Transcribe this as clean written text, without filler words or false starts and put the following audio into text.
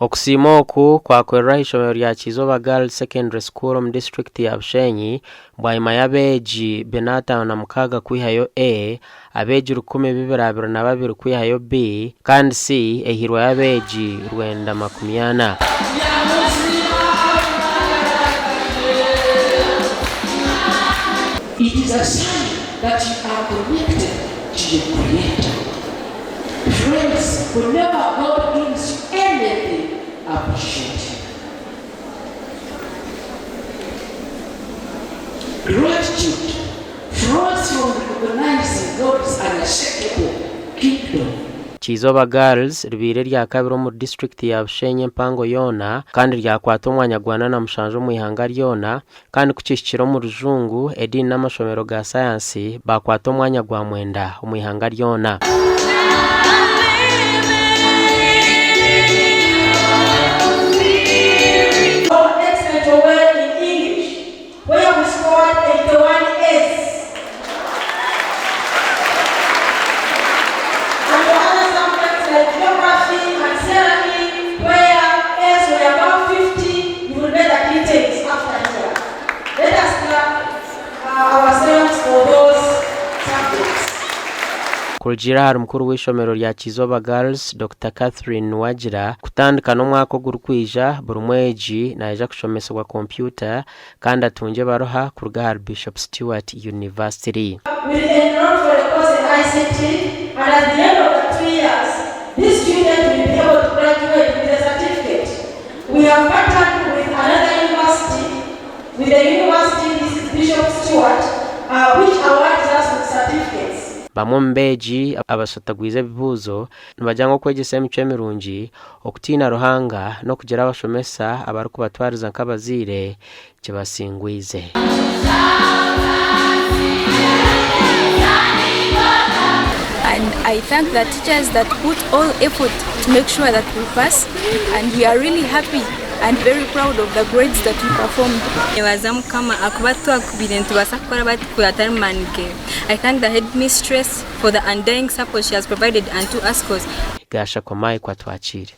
Okusiima oku kwakorerwa aha ishomero rya Kyizooba Girls Secondary School omu disiturikiti ya Bushenyi bwanyima y'abeegi 56 kwihayo A, abeegi 222 kwihayo B kandi C ehairweyo abeegi 940. It is a sign that you are connected to your creator. Friends, whenever God gives you anything, appreciate him. Gratitude flows from recognizing God's unshakable kingdom. Kyizooba Girls ribaire eryakabiri omuri disiturikiti ya Bushenyi empango yoona kandi ryakwata omwanya gwa nana mushanju omu ihanga ryona kandi ku kihikire omu rujungu, ediini n'amashomero ga sayansi baakwata omwanya gwa mwenda omu ihanga ryona. Kurugiirira ahari mukuru w'eishomero rya Kyizooba Girls, Dokita Catherine Nuwagira, kutandika n'omwaka ogurikwija, buri mwegi naija kushomesibwa kompyuta kandi atungye ebaruha kuruga ahari Bishop Stuart University. Will enroll for a course in ICT and at the end of the 2 years, this student will be able to graduate with a certificate. We have partnered with another university, with the university, this is Bishop Stuart, which awards us with certificates. Bamwe omu beegi abasotagwize ebibuuzo nibagira ngu okwegyesa emicwe mirungi, okutiina Ruhanga n'okugira abashomesa abarikubatwariza nk'abazaire kibasingwize. And I thank the teachers that put all effort to make sure that we pass and we are really happy and very proud of the grades that we performed. Nebaza Mukama akuba twakubire nitubaasa kukora bati atari maani ge. I thank the headmistress for the undying support she has provided unto us cause Gasha Kwamai Kwatwakire.